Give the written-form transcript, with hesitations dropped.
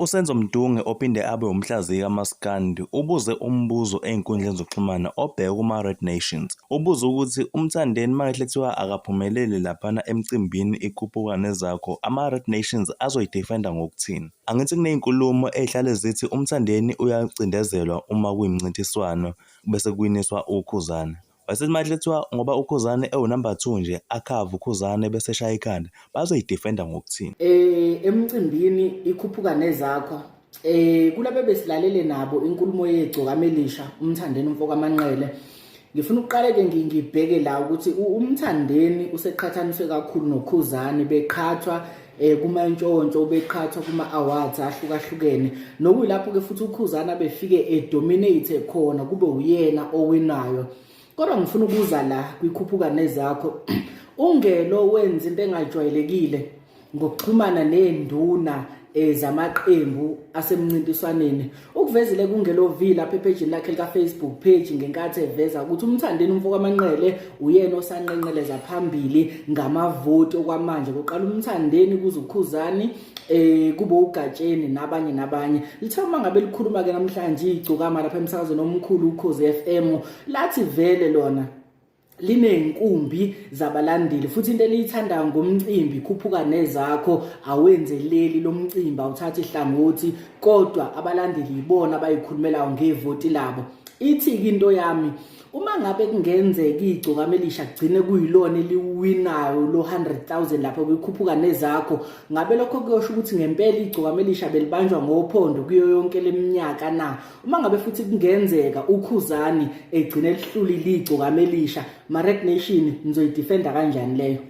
USenzo Mdunge ophinde abe umhlaziyi kaMaskandi ubuze umbuzo ey'nkundleni zokuxhumana obheke kuma-Red Nations. Ubuze ukuthi uMthandeni makehle kuthiwa akaphumeleli laphana emcimbini ikhuphuka nezakho, ama-Red Nations azoyidefenda ngokuthini? Angithi kuney'nkulumo ey'hlale zithi uMthandeni uyacindezelwa uma kuyimncintiswano bese kuwiniswa uKhuzani. Wasethi manje kuthiwa ngoba uKhuzane ewu-number 2 nje akhave uKhuzane bese eshaya ikhanda bazoyidefenda ngokuthini? Emcimbini ikhuphuka nezakho kulabe besilalele nabo inkulumo yegcokama elisha uMthandeni umfo kaManqele. Ngifuna ukuqale ke ngibheke la ukuthi uMthandeni useqhathaniswe kakhulu noKhuzani, beqhathwa kumantshontsho, beqhathwa kuma awards ahlukahlukene, nokuyilapho ke futhi uKhuzana befike edominate khona, kube uyena owinayo. Kodwa ngifuna ukuza la kwikhuphuka nezakho. Ungelo wenza into engajwayelekile ngokuxhumana nenduna zamaqembu asemncintiswaneni. Ukuvezile kungelo V lapha ephejini lakhe lika Facebook page ngenkathi eveza ukuthi uMthandeni umfo kaManqele uyena osanqenqeleza phambili ngamavoti okwamanje. Kuqala uMthandeni, kuze uKhuzani, kube uGatsheni nabanye nabanye. Lithe uma ngabe likhuluma ke namhlanje igcokama lapha emsakazweni omkhulu uKhozi FM, lathi vele lona liney'nkumbi zabalandeli, futhi into eliyithandayo ngomcimbi khuphuka nezakho awenzeleli lo mcimbi, awuthathi ihlangothi, kodwa abalandeli yibona abayikhulumelayo ngevoti labo. Ithi-ke into yami, uma ngabe kungenzeka igcokama elisha kugcine kuyilona eliwinayo lo 100,000 lapho kwikhuphuka nezakho, ngabe lokho kuyosho ukuthi ngempela igcokama elisha belibanjwa ngophondo kuyo yonke leminyaka na? Uma ngabe futhi kungenzeka uKhuzani egcine lihlulile igcokama elisha, ma-Red Nation, nizoyidefenda kanjani leyo?